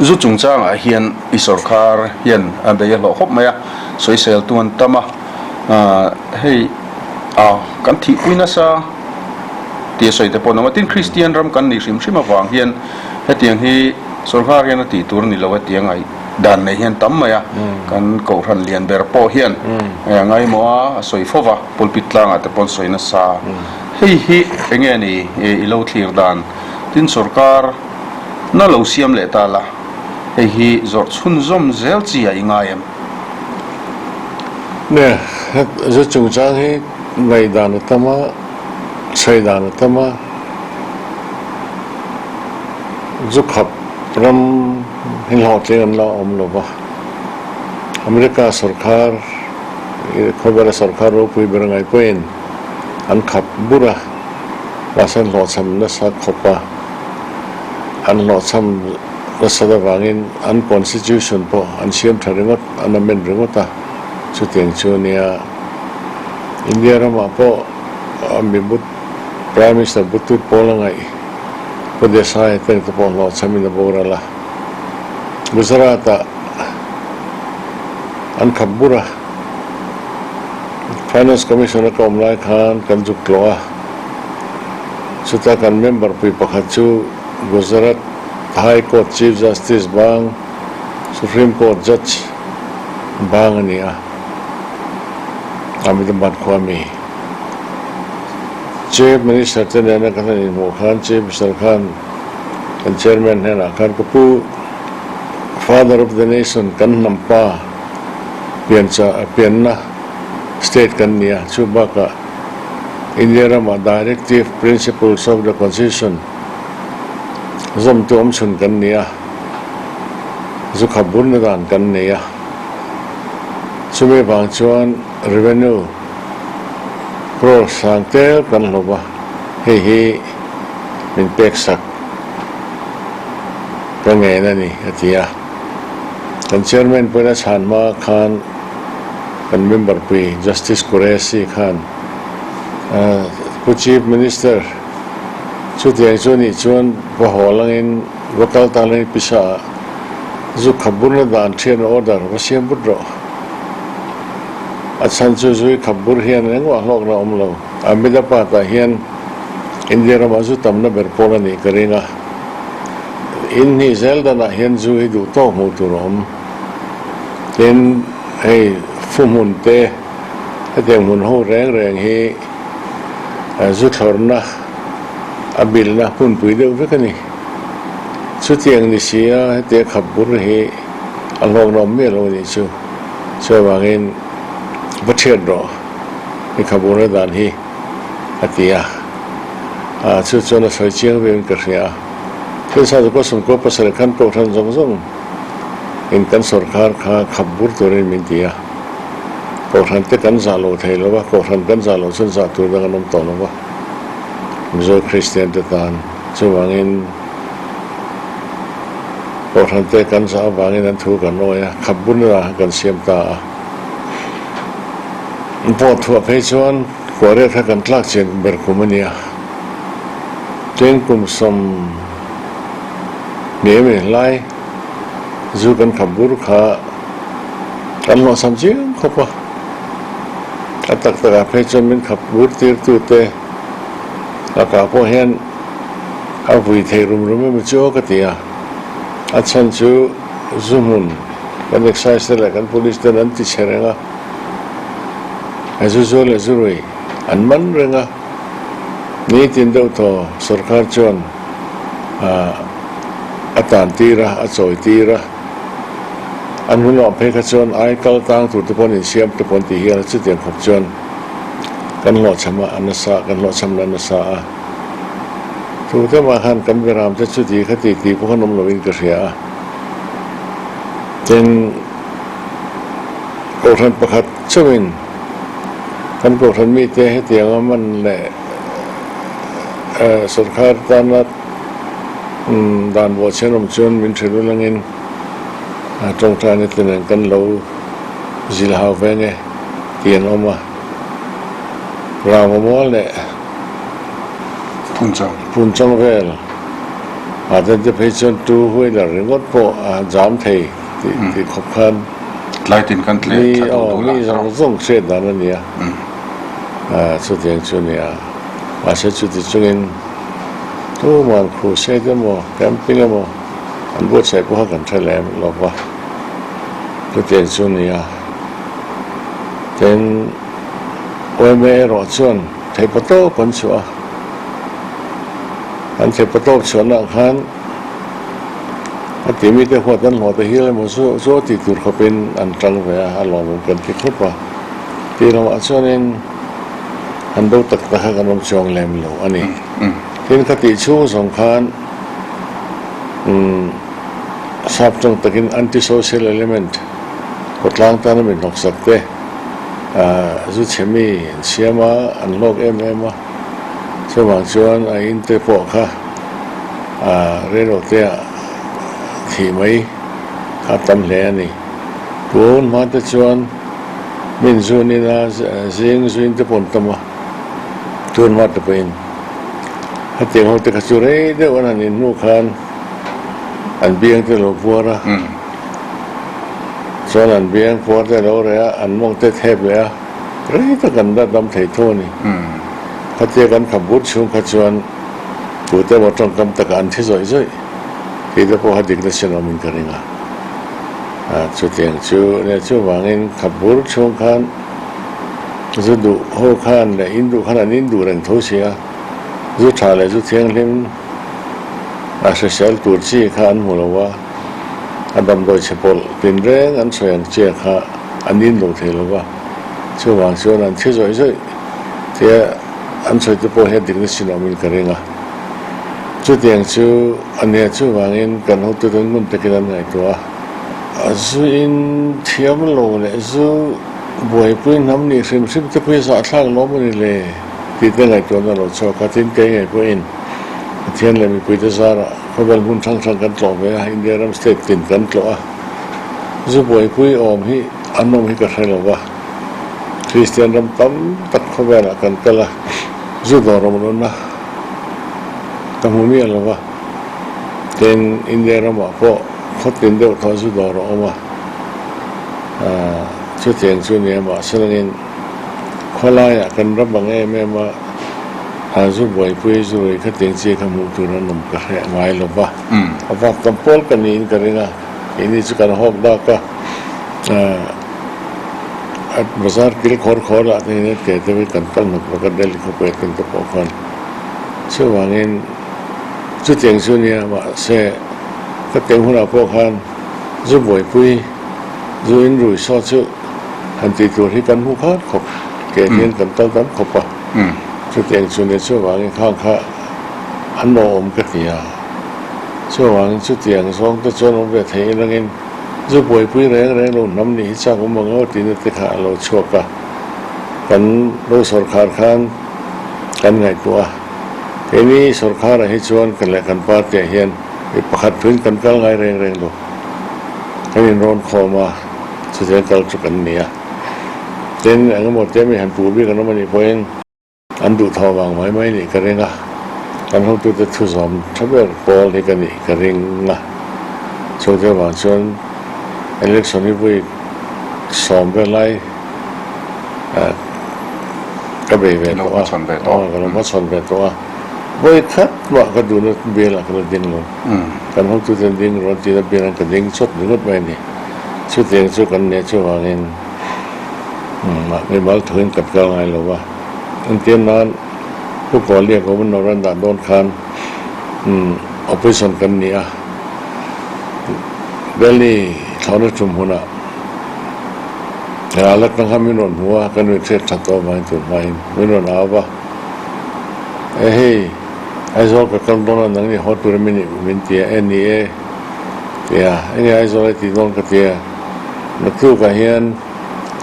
Zu chungchangah hian i sawrkar hian a bei a hlawh khawp mai a, sawisel tu an tam a, hei kan thihpui nasa tih a sawi te pawh an awm a, tin Kristian ram kan nih hrim hrim avang hian hetiang hi sawrkar hian a tih tur a ni lo a ti a ngaih dan nei hian tam mai a, kan kohhran lian ber pawh hian a ngaimawh a, a sawi fo va, pulpit tlangah te pawh an sawi nasa. Hei hi eng nge ni i lo thlir dan? Tin sawrkar na lo siam leh ta la, hei hi zawrh chhunzawm zel chi a i ngai em? Nge, zu chungchang hi ngaihdan a tam a, sawi dan a tam a, zu khap ram hi hlawhtling an la awm lo va, America sawrkhar, khawvela sawrkhar ropui ber ngai pawhin an khap bur a, mahse an hlawhchham nasa khawp a, an hlawhchham nasat avangin an constitution pawh an siam tha ringawt, an amend ringawt a, chutiang chu nia India ramah pawh mi but Prime Minister Butut pawl a ngaih Pu Desai te te pawh hlawhchhamin a boral a, Gujarat ah an khap bur a. Finance Commission a ka awm lai khan kan zuk tlawh a, chuta kan member pui pakhat chu Gujarat High Court Chief Justice bang, Supreme Court Judge bang a ni a, Ahmedabad khua mi. Chief Minister te nena kan han inhmuh khan Chief Minister khan kan Chairman hnenah khan ka pu Father of the Nation kan hnam pa, Piancha pianna state kan ni a, chu bakah India ramah Directive Principles of the Constitution zawmtu awm chhun kan ni a, zu khap burna dan kan nei a. Chumi vang chuan revenue crore sang tel kan hlawp a, hei hi min pek sak ka ngen a ni, a ti a. Kan Chairman pawhin a chhan hma khan kan member pui Justice Qureshi khan Pu Chief Minister chutiang chu nih chuan va haw langin va kal ta langin pisa ah zu khap burna dan thian order va siam but rawh. A chhan chu zui khap bur hian engmah hlawkna awm lo. Ahmedabad ah hian India ramah zu tamna ber pawl a nih ka ring a. In hnih zel danah hian zu hi duh tawk hmuh tur a awm. Tin, hei fu hmun te, hetiang hmun ho reng reng hi zu thlawrna a bilna hmunpui deuh vek a ni. Chutiang ni si a hetia khap bur hi a hlawkna awm miah lo a nih chu. Chuvangin va thiat rawh i khap burna dan hi a ti a. Chu chuan a sawi chiang viauin ka hria a. Thil sa chu ka sawmkaw pasarih khan kohhran zawng zawng in kan sawrkar kha khap bur turin min ti a. Kohhran te kan zah lo thei lo va, kohhran kan zah loh chuan zah tur dang an awm tawh lo va. Mizo Kristian te tan chuvangin kohhran te kan zah avangin an thu kan awi a, khap burna lah kha kan siam ta a. Pawh thuah phei chuan Kuahriat kha kan tlak chian ber kum a nia. Tin kum 20 emaw lai zu kan khap bur kha kan hlawhchham chiang khawp a. A tak takah phei chuan min khap bur tirtu te lakah pawh hian a vui thei rum rum emaw chu aw ka ti a. A chhan chu zu hmun kan excise te leh kan police ten an ti chhe reng a. A zu zuar leh zu rui an man reng a. Nitin deuh thaw sawrkar chuan a tan tir a, a chawi tir a. An hunah phei kha chuan ai kal tang tur te pawh an insiam te pawh an ti hial a, chutiang khawp chuan kan hlawhchham a, a nasa, kan hlawhchham la nasa a. Thu te mah khan kan beram te chuti kha ti tih pawh khan awm lovin ka hria a. Tin, Kohhran pakhat chauhin kan kohhran mite hetianga man leh sawrkar tana dan buahchhian awm chuan min hrilh ul angin tawngtaina te nen kan lo zil hau ve nge tih an awm a. Rangvamual leh Phunchang vel. Mahse te phei chuan two wheeler ringawt pawh a jam thei tih tih khawp khan Tlaitin kan tle mi thla duh aw duh lah mi zawng zawng hriat dan a nia chutiang chu a nia. Mahse chuti chungin tuman crusade emaw camping emaw an buatsaih pawh kha kan hre lem lo va, chutiang chu a nia. Tin yma erawh chuan theihpa tawp an chhuah a. An theihpa tawp chhuahnaah khan a ti mite huat an hlawh ta hial emaw chu chu a tih tur khawpin an tang ve a, a lawmawm kan ti khawp a. Tih lamah chuanin an bo tak tak kha kan awm chuang lem lo a ni. Tin, kha tih chhung zawng khan umm sap tawng takin anti-social element khawtlang tana min hnawksak te ah zu chhe mi an siam a, an hlawk em em a. Chuvang chuan a in te pawh kha reilote ah thih mai kha a tam hle a ni. Tun hma te chuan min zun in a zing zuin te pawh an tam a, tun hma te pawhin hetiang ho te kha chu rei deuh an han in hnu khan an biang te lo puar a, chuan an biang puar te lo reh a, an mawng te thep leh a. Rei tak an la dam thei tho a ni. Khatia kan khap but chhung kha chuan tute emaw tawngkam takah an thi zawih zawih tih te pawh kha dikna sin awmin ka ring a. Chutiang chu nia chuvangin khap bur chhung khan zu duh ho khan leh in duh khan an in duh reng tho si a, zu tha leh zu thianghlim a hrisel tur chi kha an hmu lo a, a damdawi chhe pawlh tinreng an sawi ang chia kha an in lo thei lo va, chuvang chuan an thi zawih zawih tia an sawi te pawh hian dikna chin awmin ka ring a. Chutiang chu a nia chuvangin kan hotute ngun takin an ngaihtuah a, zu in thiam lo leh zu buaipui hnam nih hrim hrim te pawh hi zahthlak lawm a ni le tih te ngaihtuahna lo chhuak a, tin kei ngei pawhin Pathian leh mipuite zarah khawvel hmun hrang hrang kan tlawh ve a, India ram state tin kan tlawh a. Zu buaipui awm hi an awm hi ka hre lo va, Kristian ram tam tak khawvelah kan kal a, zu dawr awm lohna ka hmu miah lo va, tin India ramah pawh khaw tin deuh thaw zu dawr a awm a, chutiang chu nia mahse langin khawlaiah kan ram ang em em a, zu buaipui zu rui khatiang chi kha hmuh tur an awm ka hre ngai lo va, a vak tam pawl ka niin ka ring a. Keini chu kan hawk dak a, a bazar kil khawr khawr lah te hian ke te hi kan kal hnawk hnawk a Delhi khawpui a tin te pawh khan chuvangin chutiang chu nia mahse ka teng hunah pawh khan zu buaipui zu in rui saw chu han tih tur hi kan hmu khat khawp ke hian kan kal tam khawp a chutiang chu nia chuvangin khang kha an awm ka ti a. Chuvangin chutiang zawng te chuan awm ve thei elangin zu buaipui reng reng lo hnam nih hi chak awm ang aw tihna te kha a lo chhuak a. Kan lo sawrkhar khan kan ngaihtuah a, keini sawrkharah hi chuan kan leh kan party ah hian mi pakhat thuin kan kal ngai reng reng lo. Kan inrawn khawm a, chutiang kal chu kan ni a. Tin, engemaw te mi han puh bik an awm anih pawhin, An duh thaw vang mai mai nih ka ring a, kan hotute thu zawm tha ber pawl hi ka nih ka ring a. Chungte vang chuan election hi vawi sawm vel lai ka bei ve tawh a, aw ka lo hmachhawn ve tawh a, vawi khat mah ka duhna bialah ka la ding lo, kan hotute an ding rawn tihna bialah ka ding chawt ringawt mai a ni. Chutiang chu kan nih chuvangin mimal thuin kan kal ngai lo va. Engtir nan Pu Kawlia Governor an dah dawn khan opposition kan ni a, Delhi thlawhna tum hunah ral atang khan min rawn hmu a, kan inhriat that tawh avangin tun hmain min rawn au va, E hei Aizawl ka kal dawn a nangni haw tur em i nih min ti a, e ni e ti a, enge Aizawl a i tih dawn ka ti a, naktukah hian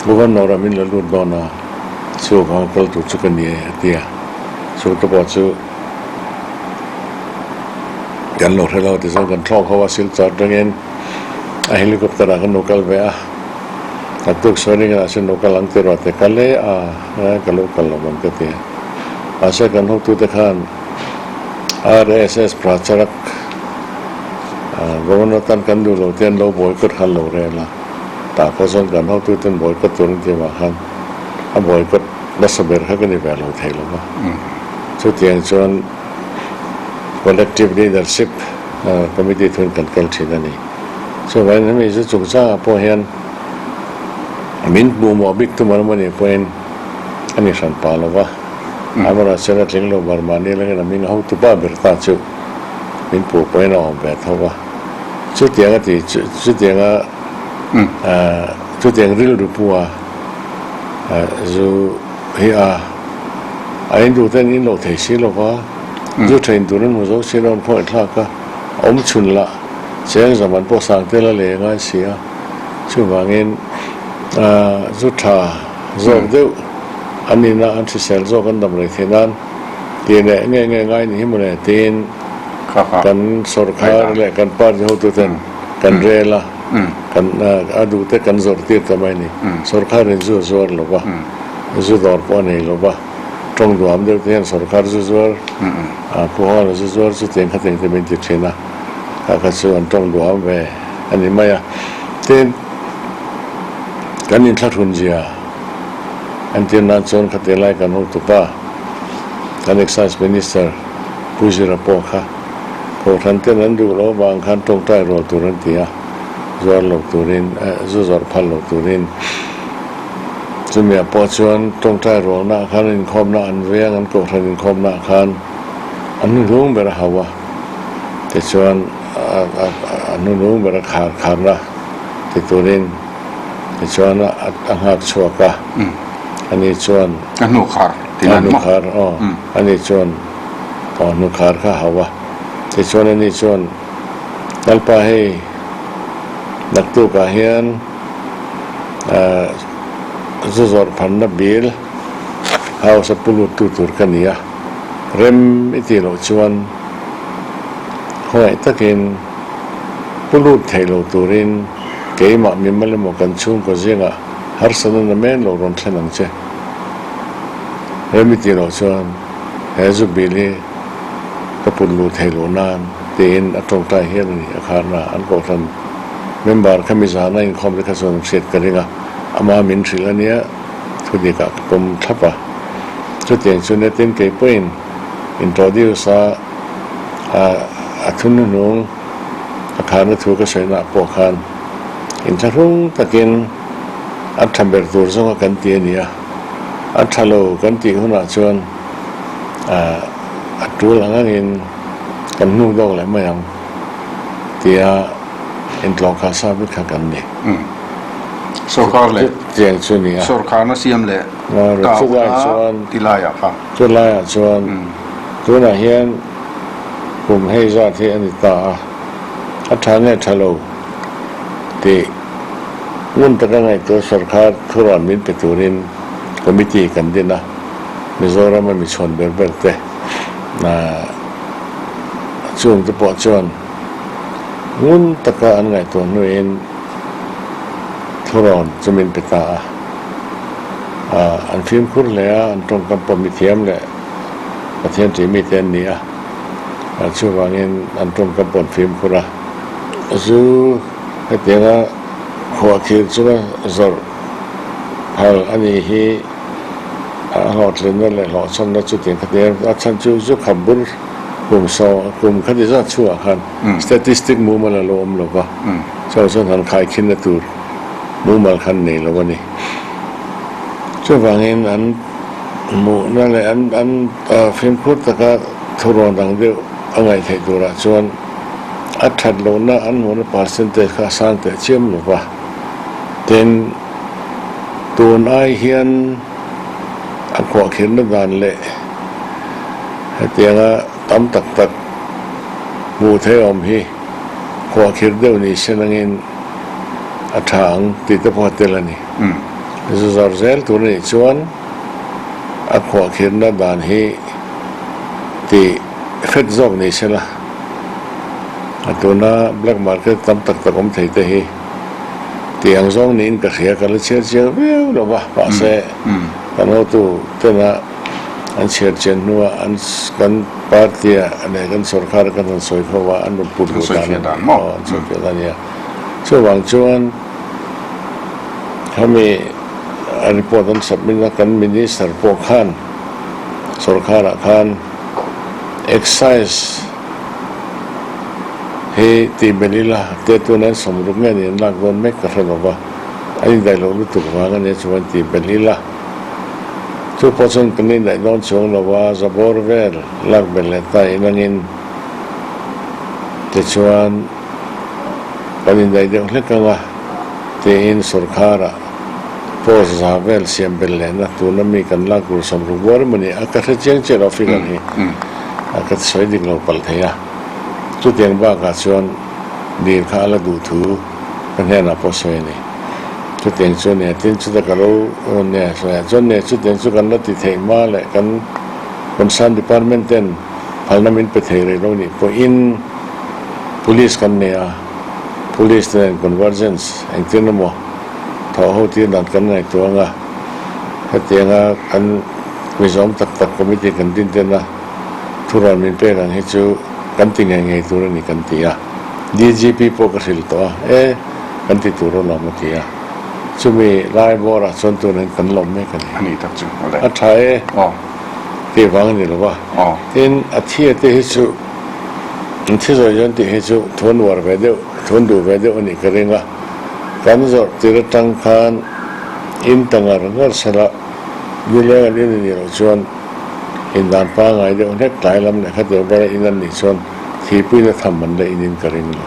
Governor ah min la lut dawn a. Chuvang kal tur chu ka ni e a ti a, chu te pawh chu kan lo hre lo tichuan kan thlawk ho a Silchar atangin a helicopter ah kan lo kal ve a, a tuk sawi ringin ah chuan lo kal ang tiraw te kal e a ka lo kal lo ang ka ti a, mahse kan hotute khan RSS Pracharak. Governor tan kan duh lo te an lo boycott khan lo rel a, tah pawh chuan kan hotuten boycott tur an tih vang khan a boycott nasa ber kha ka ni ve lo thei lo va. Chutiang chuan Collective Leadership Committee thun kan kal thin a ni. Chuvangin hemi chu chungchangah pawh hian min hmuhmawh bik tum an awm a nih pawhin a ni hran pah lo va. Amaherawhchu chuan a tling lo bar mahni langin a hming a hotu pa ber ta chu min puh pawhin a awm ve tho va. Chutiang a ti chutianga chutiang rilru pua zu hi a a in duh ten in loh thei si lo va, zu tha in tur an hmu zo si lo an khawngaih thlak a, a awm chhun lah cheng zaman pawh sang tel a lei a ngai si a, chuvangin zu tha zawk deuh an ina an hrisel zawk an dam rei theih nan tih leh nge nge ngai ni hi mawle tiin kan sawrkhar leh kan party hotuten kan rel a, kan a duhte kan zawrh tir ta mai a ni. Sawrkharin zu a zuar lo va, zu dawr pawh a nei lo va, tawng duham deuh te hian sawrkhar zu zuar, Pu Hawla zu zuar chu tiang kha tiang te min ti thin a, kha kha chu an tawng duham ve a ni mai a. Tin, kan inthlahrun zia entir nan chuan khati lai kan hotupa, kan Excise Minister Pu Zira pawh kha Kohhran ten an duh loh avang khan tawngtai rual tur an ti a, zuar lo turin, zu zawrh phal lo turin. Chumi ah pawh chuan tawngtai rualna ah khan inkhawmna an veng, an kohhran inkhawmna ah khan a hnuhnung ber a hau a, tichuan a hnuhnung ber a khar kharna ti turin tichuan a nghak chhuak a, ani chuan A hnu khar tih a hnu khar aw, ani chuan aw hnu khar kha a hau a, tichuan ani chuan Lalpa hei naktukah hian Zu zawrh phanna bill house a pu lut tu tur ka ni a, rem i tih loh chuan khawngaih takin pu lut theih lo turin keimah mimal emaw kan chhungkaw zingah harsatna na men lo rawn thlen ang che. Rem i tih loh chuan he zu bill hi ka put luh theih loh nan tiin a tawngtai hial a ni a kharna an kohhran Member kha mi zana inkhawm te kha chuan an hriat ka ring a, ama min hrilh a nia, thu dikah ka pawm thlap a. Chutiang chu netin kei pawhin introduce a, a thu hnuhnung a kharna thu ka sawi pawh khan inthlahrung takin a tha ber tur zawnga kan ti a ni a, a tha lo kan tih hunah chuan a tul ang angin kan hnuk dawk leh mai ang tia. Intlawh kha sa vek kha kan ni. Sorkar leh Chutiang chu ni a. Sorkarna siam leh ta huna ti laiah kha. Chu laiah chuan tunah hian kum hei zat hi a ni ta a, a tha nge tha lo tih ngun taka ngaihtuah sorkar thurawn min pe turin committee kan din a, Mizoram a mi chhuan ber ber te chung te pawh chuan Ngun taka an ngaihtuah hnuin thurawn chu min pe ta a. An fimkhur hle a, an tawngkam pawh mithiam leh Pathian tih mite an ni a, chuvangin an tawngkam pawh an fimkhur a. Zu hetianga khuahkhir chunga zawrh phal a ni hi a hlawhtlinna leh hlawhchhamna chutiang kha a chhan chu zu khap bur Kum saw kum kha ti zat chhuah khan statistic mumal a lo awm lo va, chuvang chuan han khaikhinna tur mumal khan nei lo a ni. Chuvangin an hmuhna leh an an fimkhur taka thurawn dang deuh a ngaih theih turah chuan a that lohna an hmuhna percentage kha a sang teh chiam lo va. Tin, tun ai hian a khuahkhirna dan leh Hetianga tam tak tak hmuh theih awm hi khuahkhir deuh ni se nangin a tha ang tih te pawh a tel a ni. Zu zawrh zel tur a nih chuan a khuahkhirna dan hi tih fet zawk ni se la, a tuna black market tam tak tak awm thei te hi tih ang zawng niin ka hria, ka la chhiar chiang viau lo va, mahse kan hotu tena. An chhiar chian hnuah an kan party ah leh kan sorkar ah kan han sawi kho a, an rawn put luh dan a ni. Aw, an sawifiah dan a nia. Chuvang chuan khami a report an submit a, kan minister pawh khan sorkar ah khan excise hi tih belh ila tia tuna an sawmruk nge ni an lak dawn mek ka hre lo va, an indaih loh lutuk vang a nia chuan tih belh ila. Chu pawh chuan kan indaih dawn chuang lo a, zabawr vel lak belh leh ta inangin tichuan kan indaih deuh hlek ang a tiin sorkharah post za vel siam belh lehna tuna mi kan lak tur 60 buar emaw ni a ka hre chiang chiah lo figure hi a ka sawi dik lo palh thei a, chutiang bakah chuan dil kha a la duh thu ka hnenah pawh sawi a ni. Chutiang chu a nia, tin chuta ka lo nia sawi ah chuan nia chutiang chu kan la ti theih hma leh kan concern department ten phalna min pe thei rih lo nih pawhin police kan nei a, police te nen convergence engtin emaw thawh ho tir dan kan ngaihtuah ang a, hetianga kan mizawm tak tak committee kan din tena thurawn min pek ang hi chu kan ti ngei ngei tur a ni kan ti a, DGP pawh ka hrilh tawh a, e. Kan ti tur alawm a ti a, chumi lai bawrah chuan tunah hian kan lawm mek a ni. A nih tak chu awle. A tha e. Aw. Tih vang a ni lo va. Aw. Tin, a thia te hi chu, an thi zawi zawn tih hi chu thun uar ve deuh, thun duh ve deuh a nih ka ring a. Kan zawrh tir atang khan in ta ngar ngar sela, nileng an in a nih loh chuan indan pangngai deuh hlek tlai lam leh khatiang bera in an nih chuan thihpuina tham an la in in ka ring lo.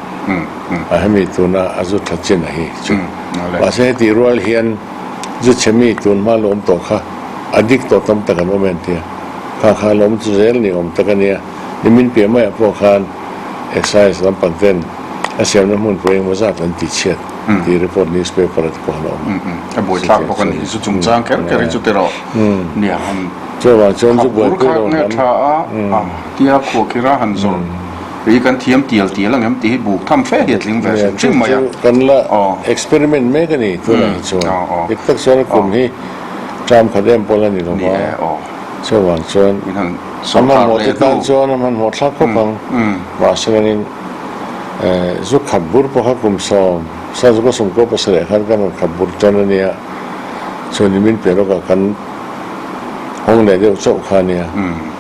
A hemi tuna a zu tha chin a hi chu. Mahse hetih rual hian zu chhe mi tun hma lo awm tawh kha a dik tawh tam tak an awm em tia. Kha kha lo awm chu zel ni awm tak a nia. Nimin piah maiah pawh khan excise lampang ten a siamna hmun pawh engemaw zat an tihchhiat tih report newspaper ah te pawh an awm a. A buaithlak bawk a ni. Zu chungchang kher kher hi chu tiraw nia han Chuvang chuan zu khap bur buaipui kha lo nge lam. tha a tia khuakhira han zawrh. Hei kan thiam tial tial ang em tih hi buk tham fe hi a tling ve hrim hrim mai a. Chu kan la experiment mek a ni tunah hi chuan. Dik tak chuan a kum hi term khat em pawl a ni lo va, chuvang chuan a hmanhmawh te tan chuan a hmanhmawh thlak khawp ang. Mahse langin zu khat bur pawh kha kum sawm, sa zu ka sawm kual pasarih khan kan rawn khat bur tan a nia, chuan nimin piah lawkah kan hawng leh deuh chauh kha a nia,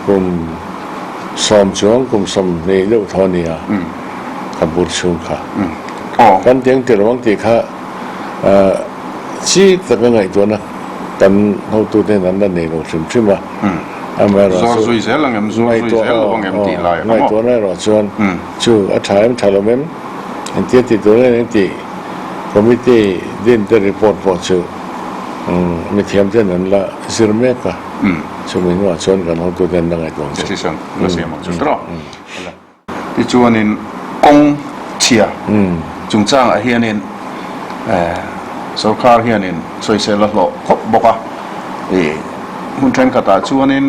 kum. Sawm chuang kum 20 deuh thaw nia ka bur chhung kha. Kan tiang tir vang tih kha chik taka ngaihtuahna kan hotute hian an la nei lo hrim hrim a. Amaherawhchu ngaihtuahna erawh chuan chu a tha em tha lo em engtia tih tur nge tih committee din te report pawh chu mithiam ten an la zir mek a. Chumi hnuah chuan kan hotute an la ngaihtuah ang chu. Decision la siam ang chu tawh. Tichuanin kawng chhia chungchangah hianin sorkar hianin sawisel a hlawh khawp bawk a. Hmun thenkhatah chuanin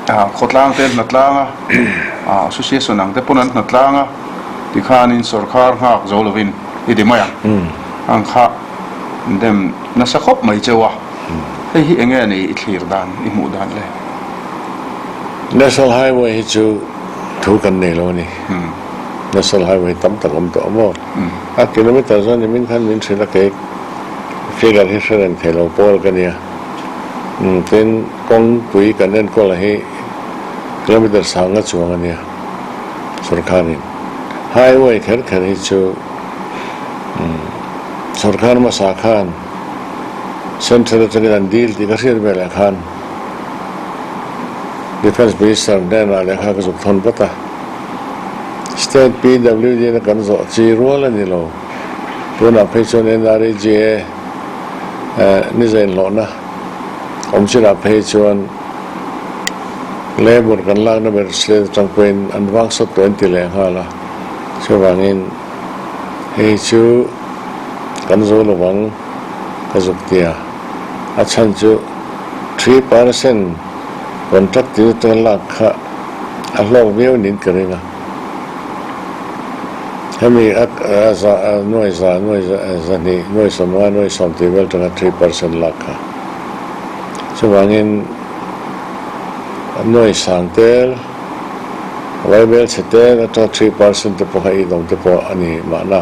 khawtlang te an hnatlang a, association ang te pawn an hnatlang a, tikhanin sorkar nghak zo lovin i ti mai ang ang kha dem nasa khawp mai cheu a. Hei hi enge a ni i thlir dan, i hmuh dan le? National Highway hi chu thu kan nei lo a ni. National Highway tam tak awm tawh a maw? A kilometer chuan nimin khan min hrilh a kei figure hi hre reng thei lo pawl ka nia. Tin, kawngpui kan enkawl a hi kilometer sanga chuang a nia sorkarin. Highway kher kher hi chu sorkar hmasa khan Central atangin an dil tih ka hriat velah khan Defence Minister hnenah lehkha ka zuk thawn vat a. State PWD na kan zawh chi rual a ni lo. Tunah phei chuan NREGA ni zainhlawhna awm chinah phei chuan Labour kan lakna ber state atang pawhin an vang sawt tawh an ti leh nghal a. Chuvangin hei chu kan zo lovang ka zuk tia. A chhan chu 3% contract tir atanga lak kha a hlawk viau niin ka ring a. Hemi a za nuai za nuai zahnih nuai sawmnga nuai sawm tih vel atanga 3% lak kha. Chuvangin. Nuai sang tel, vaibel chhe tel atanga 3% te pawh kha ei dawng te pawh a ni mahna.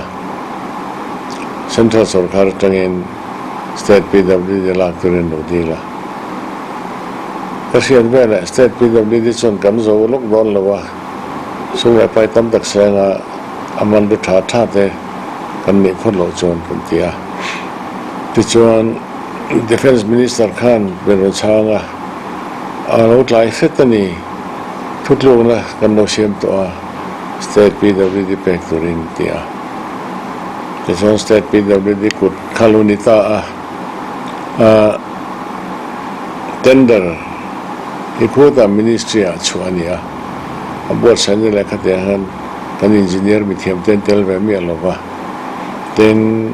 Central sorkar atangin State PWD lak turin lo dil a. Ka hriat veleh State PWD chuan kan zo lawk dawn lo a, sum leh pai tam tak senga a man ru tha tha te kan nih phawt loh chuan kan ti a. Tichuan Defence Minister khan min rawn chhang a, a lo tlai hret a ni, thutlukna kan lo siam tawh a, State PWD pek turin ti a. Tichuan State PWD kut kha lo ni ta a, tender hi khutah Ministry ah chhuah a ni a, a buatsaihna leh khatiang hian kan engineer mithiam te an tel ve miah lo va, tin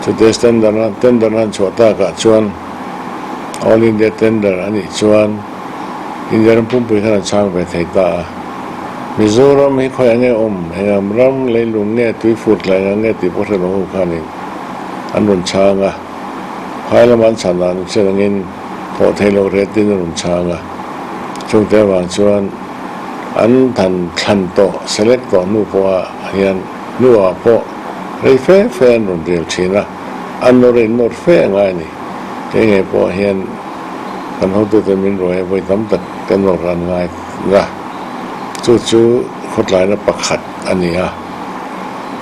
chute standard a tender a han chhuah takah chuan All India tender a nih chuan India ram pumpui khan an chhang ve thei ta a, Mizoram hi khawiah nge awm, engam ram leilung nge tui fur tlai engang nge tih pawh hre lo ho khanin an rawn chhang a, phai lama an chhan dan chian angin thawh theih loh retin an rawn chhang a, chungte avang chuan An than thlan tawh, select tawh hnu pawha hian hnuah pawh rei fe fe an rawn rel thin a, an nawr in nawr fe a ngai a ni. Kei ngei pawh hian kan hotute min ruai a vawi tam tak ka nawr an ngai a, chu chu khawtlaina pakhat a ni a.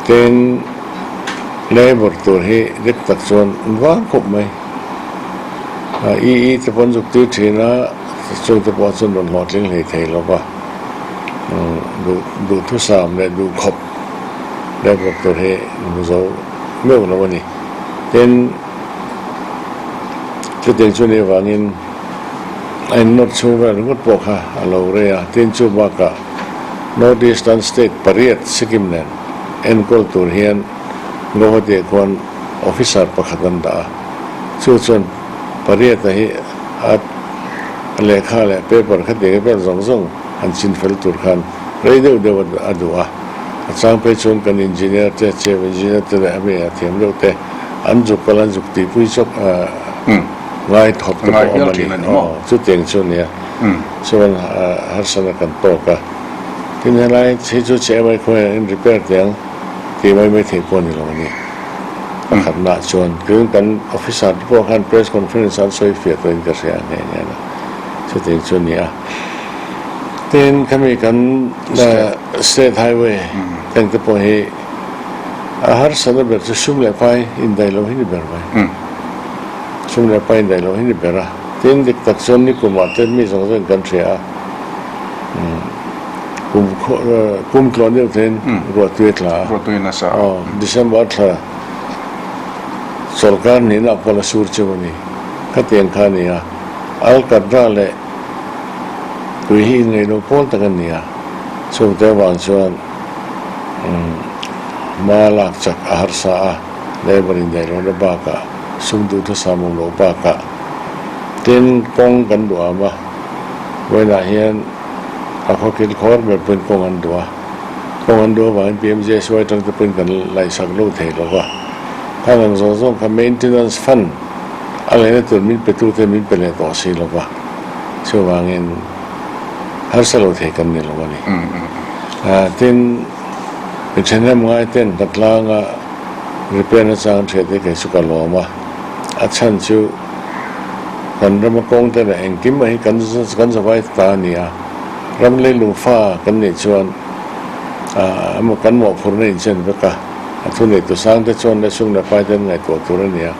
Tin, labour tur hi dik tak chuan an vang khawp mai. EE te pawh an zuk tir thin a. Chungte pawh chuan rawn hlawhtling hlei thei lo va, duhthusam leh duhkhawp network tur hi hmu zo meuh lo a ni. Tin, chutiang chu nih avangin a innawt chhung vel ringawt pawh kha a lo rei a. Tin, chu bakah North Eastern State pariat Sikkim nen enkawl tur hian Guwahati-ah khuan officer pakhat an dah a, chu chuan pariata hi a lehkha leh paper kha tih vel zawng zawng han chin fel tur khan rei deuh deuh a duh a, a chang phei chuan kan engineer te, chief engineer te leh a mi a thiam deuh te an zuk kal an zuk tihpui chawp ngai thawp te pawh awm a ni. Aw chutiang chu a nia, chuan harsatna kan tawk a, tin helai hi chu che mai khawiah in repair teh ang. Tih mai mai theih pawh a ni lo a ni. Pakhatnaah chuan tun kan officer te pawh khan press conference an sawi fiah tawhin ka hria a nghe nghe a, chutiang chu a ni a. Tin, khami kan state highway tank te pawh hi a harsatna ber chu sum leh pai indaih loh hi ni ber mai. Sum leh pai indaih loh hi ni ber a. Tin, dik tak chuan nikumah te mi zawng zawngin kan hria a. Kum kum tluan deuh ten ruahtui a tla a. Ruahtui nasa a. Aw, December thla sawrkar hnihna pawh la sur cheu a ni. Khatiang kha a ni a. Alkatra leh tui hi inngaihno pawl tak a ni a. Chungte avang chuan hma lak chak a harsa a, labour indaihlohna bakah sum duhthusam awm loh bakah tin kawng kan duham a. Vawiinah hian a khawkil khawr ber pawhin kawng an duh a, kawng an duh avangin PMJSY atang te pawhin kan laihsak lo thei lo va, khang ang zawng zawng kha maintenance fund a ngaihna tur min pe tute min pe leh tawh si lo va, chuvangin harsa lo thei kan ni lo a ni. Tin, mi thahnem ngai ten ka tlanga repair na chang hriat hi kei chu ka lawm a, a chhan chu Kan rama kawng te leh engkim mai hi kan kan zavai ta a ni a, ram leilung fa kan nih chuan emaw kan mawhphurhna inchen vek a, a thuneitu sang te chuan le sum leh pai te an ngaihtuah tur a ni a,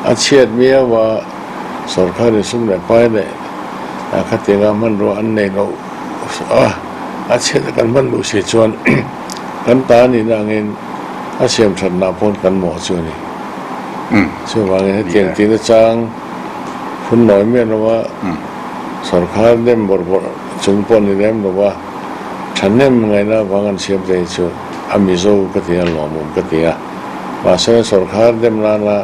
a chhiat miau a, sawrkharin sum leh pai leh khatianga hmanrua an nei loh a, a chhiat a kan hman duh si chuan kan ta a nihna angin a siam thatna pawn kan mawh chu a ni. Chuvangin hetiang tihna chang phun nawi miah lo a, sawrkhar nem bawrh bawrh chung pawh ni lem lo a, thahnem ngaihna avang an siam te hi chu a Mizo ka ti a, lawmawm ka ti a. Mahse sawrkhar dem nana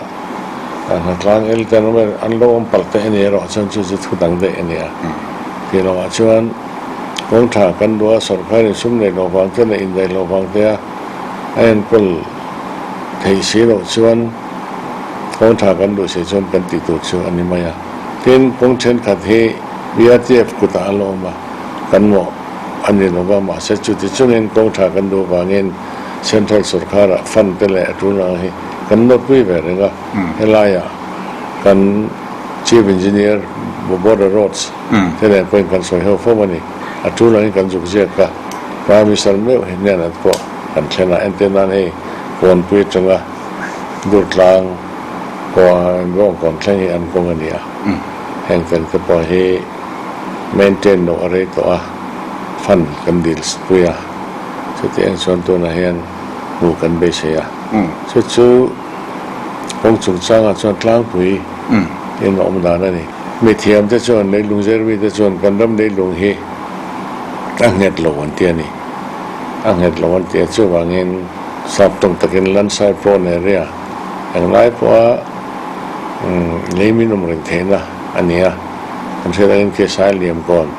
hnatlang el te an lo awm palh te a ni erawh chuan chu chu thu dang daih a ni a. Tih lohah chuan kawng tha kan duh a, sawrkhar insum neih loh vang te leh indaih loh vang te a a enkawl theih si loh chuan kawng tha kan duh si chuan kan tih tur chu a ni mai a. Tin, kawng thenkhat hi. BRTF kutah a la awm a, kan mawh a ni lo va, mahse chuti chungin kawng tha kan duh vangin Central sawrkharah fund te leh a tul ang hi kan nawtpui ve reng a, helaiah kan Chief Engineer Border Roads te nen pawhin kan sawi ho fo a ni. A tul angin kan zuk ziak a, Prime Minister meuh hi hnenah pawh kan thlen a, entir nan hei Kawnpui atanga Durtlang Bawngkawn thleng hi an kawng a ni a, heng tel te pawh hi maintain loh a rei tawh a, fund kan dil pui a, chuti eng chuan tunah hian hmuh kan beisei a, chu chu kawng chungchangah chuan tlangpui in a awm dan a ni. Mithiam te chuan leilung zirmi te chuan kan ram leilung hi a nghet lo an ti a ni. A nghet lo an ti a, chuvangin sap tawng takin landslide prone area englai pawha lei min awm reng theihna a ni a. Kan hriat angin khi sai liam kawn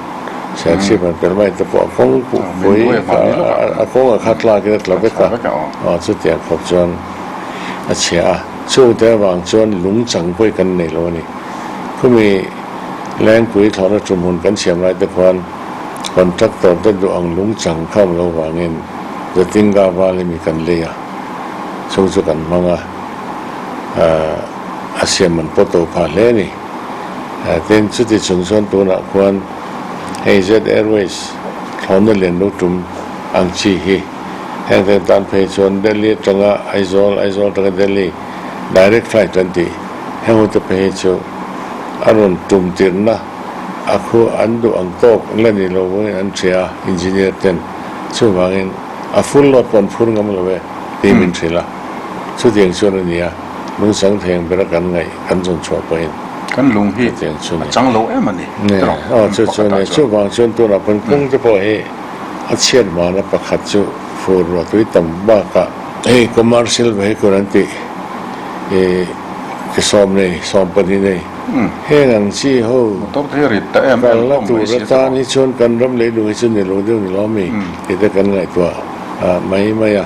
Serchhip an pel mai te pawh a kawng pui a kawng a khat lakin a tla vek a, chutiang khawp chuan a chhia a. Chungte avang chuan lung chang pawh hi kan nei lo a ni. Khumi Lengpui thlawhna tumhmun kan siam lai te khuan contractor te duh ang lung chang kha awm lo vangin Jatinga Valley mi kan lei a, chung chu kan hmang a, a siam man pawh to phah hle a ni. Tin, chuti chung chuan tunah khuan hei Jet Airways thlawhna lian lo tum ang chi hi heng te tan phei chuan Delhi atanga Aizawl, Aizawl atanga Delhi direct flight an tih. Heng hute phei hi chu a rawn tum tirhna a khu an duh ang tawk la ni lo vangin an hria a, engineer ten chuvangin a full load pawh an phur ngam lo e tih min hrilh a, chutiang chuan a ni a, lungchang theng bera kan ngaih kan zawn chhuah pawhin Kan lung hi a chang lo em a ni tawh Aw chu chu a ni, chuvang chuan tunah pawn kawng te pawh hi a chhiat vana pakhat chu fur ruah tui tam bakah hei commercial vehicle an tih i Ke sawm nei, sawm pahnih nei. Heng ang chi ho Motor te hi rit ta em em kalna tur atan hi chuan kan ram leilung hi chu ni lo deuh ni lo mi tih te kan ngaihtuah mai mai a.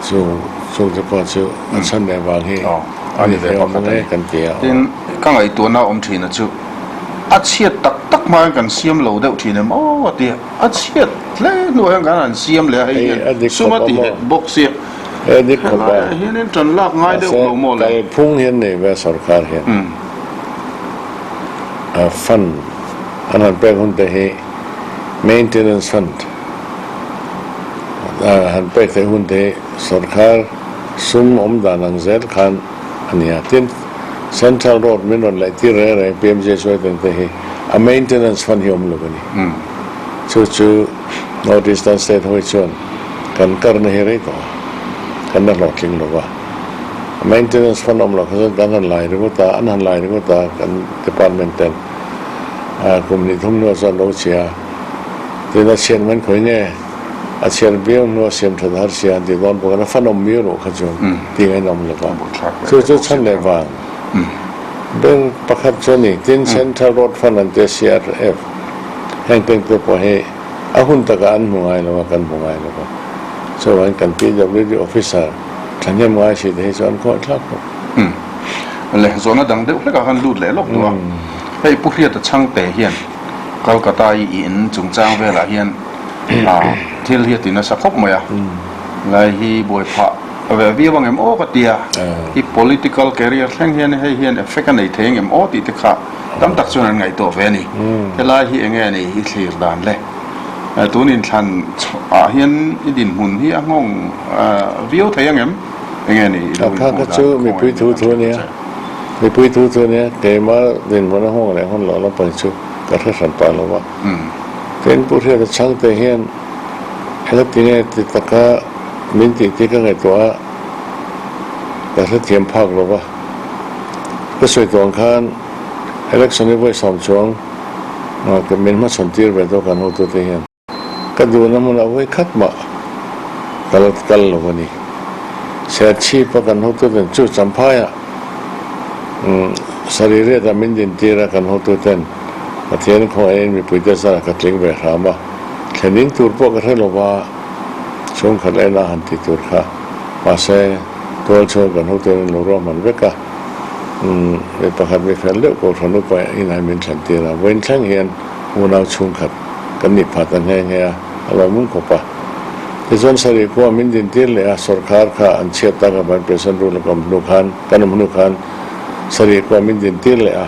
Chu chung te pawh chu a chhan leh vang hi a ni ve awm ang e kan ti a. Tin, ka ngaihtuahna awm thin a chu a chhiat tak tak hmain kan siam lo deuh thin em aw a ti a. A chhiat hle hnuah hian kan han siam leh a, hei hian sum a ti het bawk sia. He dik khawp a. Helaiah hianin ṭan lak ngai deuh lo maw le? Mahse, kalphung hian nei ve sorkar hian fund an han pek hun te hi maintenance fund han pek theih hun te hi sorkar sum awm dan ang zel khan a ni a. Tin, Central road min rawn laih tir reng reng PMJSY teng te hi a maintenance fund hi awm lo a ni. Chu chu North Eastern State hawi chuan kan karna hi rei tawh a, kan la hlawhtling lo va. Maintenance fund awm loh kha chuan kan han lai ringawt a, an han lai ringawt a kan department ten kum hnih thum hnuah chuan lo chhia a. Tin a chhiat man khawi nge a chhiat viau hnua siam that har sia an tih dawn bawk a, fund awm miau loh kha chuan tih ngaihna awm lo va. Chu chu chhan leh vang ber pakhat chu a ni. Tin Central Road Fund an tia CRF heng teng te pawh hi A hun takah an hmu ngai lo a, kan hmu ngai lo va. Chuvangin kan PWD officer thahnem ngai si te hi chu an khawih thlak khawp. Umm. Le, zawhna dang deuh hlekah khan lut leh lawk duh a. Hei Pu Hriata Chhangte hian Kolkata i in chungchang velah hian thil hi a ti nasa khawp mai a. Lai hi buai phah ve viau ang em aw ka ti a. I political career thleng hian hei hian effect a nei thei ang em aw tih te kha Tam tak chuan an ngaihtuah ve a ni. Helai hi enge a ni i thlir dan le? Tun inthlan ah hian i dinhmun hi a nghawng viau thei ang em? Enge a ni i lo inhmuh dan? Kha chu mipui thu thu a nia. Mipui thu thu a nia. Keimah dinhmun a nghawng leh hawn loh lampang chu ka hre hran pah lo va. Tin, Pu Hriata Chhangte hian hela tinge ti taka min tih tih ka ngaihtuah a, ka hrethiam phak lo va. Ka sawi tawh ang khan election hi vawi sawm chuang min hmachhawn tir ve tawh kan hotute hian ka duhna hmunah vawi khat mah ka la kal lo a ni. Serchhip a kan hotuten chu Champhaiah sarih riatah min din tir a kan hotuten Pathian khawngaih in mipuite zarah ka tling ve hram a, thlenin tur pawh ka hre lo va, chhungkhat ena han ti tur kha mahse, Tual chhung kan hotel in lo ruahman vek a. Mi pakhat mi fel deuh Kohhran upa inah min thlen tir a, vawiin thleng hian unau chhungkhat kan nih phah ta nghe nghe a, a lawmawm khawp a. Tichuan sarih khua min din tir leh a, sawrkhar kha an chhiat tak avangin President rule a ka awm hnu khan, kan awm hnu khan sarih khua min din tir leh a,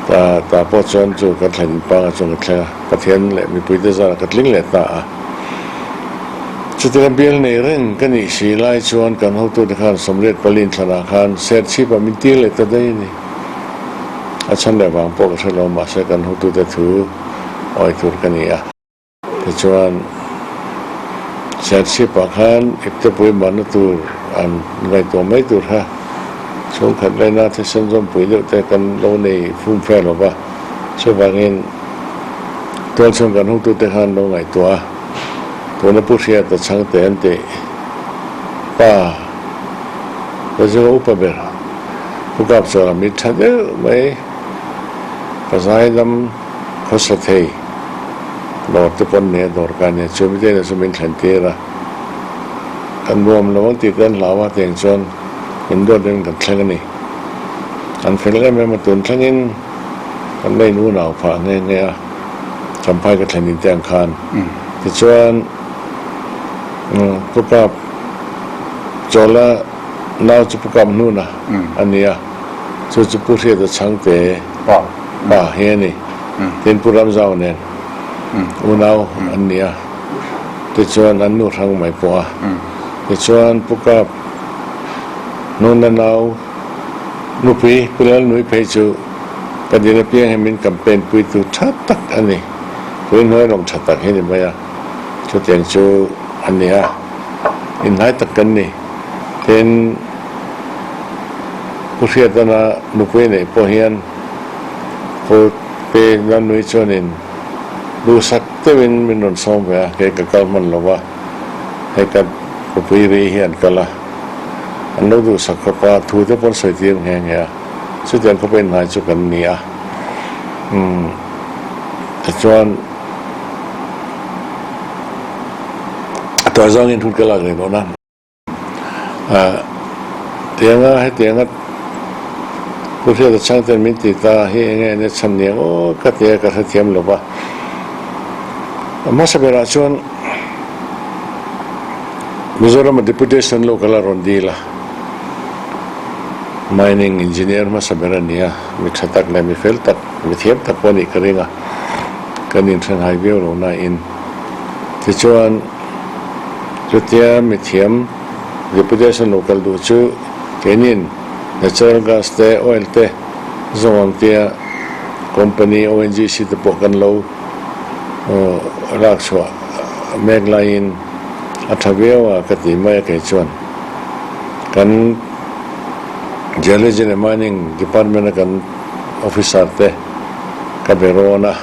ta ta pawh chuan chu ka thlen in panga chuan ka thleng a, Pathian leh mipuite zarah ka tling leh ta a. Chutianga bial nei reng ka nih si lai chuan kan hotute khan 84 inthlanah khan serchhipah min tir leh ta daih a ni. A chhan leh vang pawh ka hre lo, mahse kan hotute thu awi tur ka ni a. Tichuan serchhipah khan iptepui manna tur an ngaihtuah mai tur kha chhungkhat laina thisen zawmpui deuh te kan lo nei fumfe lo va, chuvangin tualchhung kan hotute khan lo ngaihtuah a. Tuna Pu Hriata chhangte an tih pa ka zinga upa ber Pu Kapchawra mit tha deuh mai ka zaidam khawsa thei dawr te pawn nia dawr ka nia chu mite chu min thlen tir a kan nuam lo ang tih te an hlau a tiang chuan min duat deuhin kan thleng a ni an fel em em a tun thlengin kan la in unau phah nghe nghe a. Champhai ka thlen in te ang khan. Tichuan Pu Kap Chawla nau chu Pu Kap Hnuna a ni a, chu chu Pu Hriata Chhangte pa hi a ni. Tin Pu Ramzau nen unau an ni a, tichuan an nu hrang mai pawh a. Tichuan Pu Kap Hnuna nau nupui Pu Lalnui phei chu Ka din apiang hi min campaign puitu tha tak a ni. Pui hnuai lawm tha tak hi ni mai a, chutiang chu a ni a, inhnai tak kan ni. Tin, Pu Hriatana nupui neih pawh hian Pu Pe Lanui chuanin duhsak deuhin min rawn sawm ve a, kei ka kal hman lo va, hei ka nupui ri hi an kal a, an lo duhsak khawp a, thu te pawh an sawi tir nghe nghe a. Chutiang khawpa inhnai chu kan ni a, umm tichuan a tuar zawngin hun ka lak rih dawn a, ah tianga hetianga Pu Hriata chhangten min ti ta hi enge nia chhan ni ang aw ka ti a ka hrethiam lo va, a hmasa berah chuan Mizoram a deputation lo kal a rawn dil a. Mining engineer hmasa ber a ni a, mi tha tak leh mi fel tak, mi thiam tak pawh a nih ka ring a, kan inthenhai viau lo nain. Tichuan, chutia mi thiam deputation lo kal duh chu keinin natural gas te, oil te zawng ang tia company ONGC te pawh kan lo lak chhuah mek laiin a tha viau a ka ti mai a kei chuan. Kan Geology leh Mining Department a kan officer te ka be rawn a,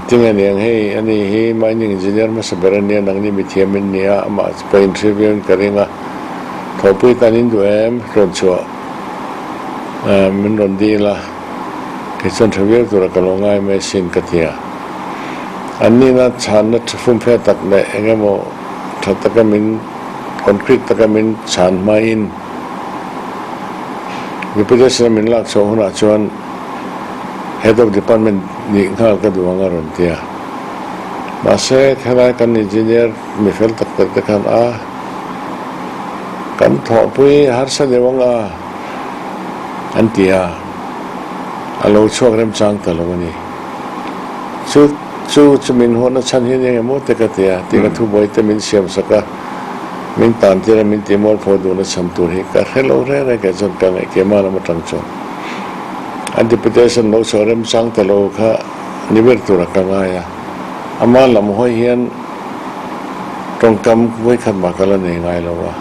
tinge niang hei ani hi mining engineer hmasa ber ania nangni mithiam in nia amah chu pawh interview in ka ring a, thawhpui tan in duh em rawn chhuah min rawn dil a, kei chuan tha viau tura ka lo ngai mai asin ka ti a, an nihna chhanna fumfe tak leh eng emaw Tha taka min, concrete taka min chhan hmain deputation a min lak chhuah hunah chuan Head of Department nih nghal ka duh ang a rawn ti a. Mahse, helai kan engineer mi fel tak tak te khan a kan thawhpui harsa deuh ang a an ti a, a lo chhuak remchang ta lo a ni. Chu. Chu chu min huatna chhan hian eng emaw te ka ti a, tih ka thubuai te min siam sak a, min tan tir a, min tih mualpho duhna chhan tur hi ka hre lo reng reng kei chuan ka ngaih keimah lam atang chuan a deputation lo chhuah remchang ta lo kha ni ber tura ka ngai a, ama lam hawi hian tawngkam vawikhat mah ka la nei ngai lo a,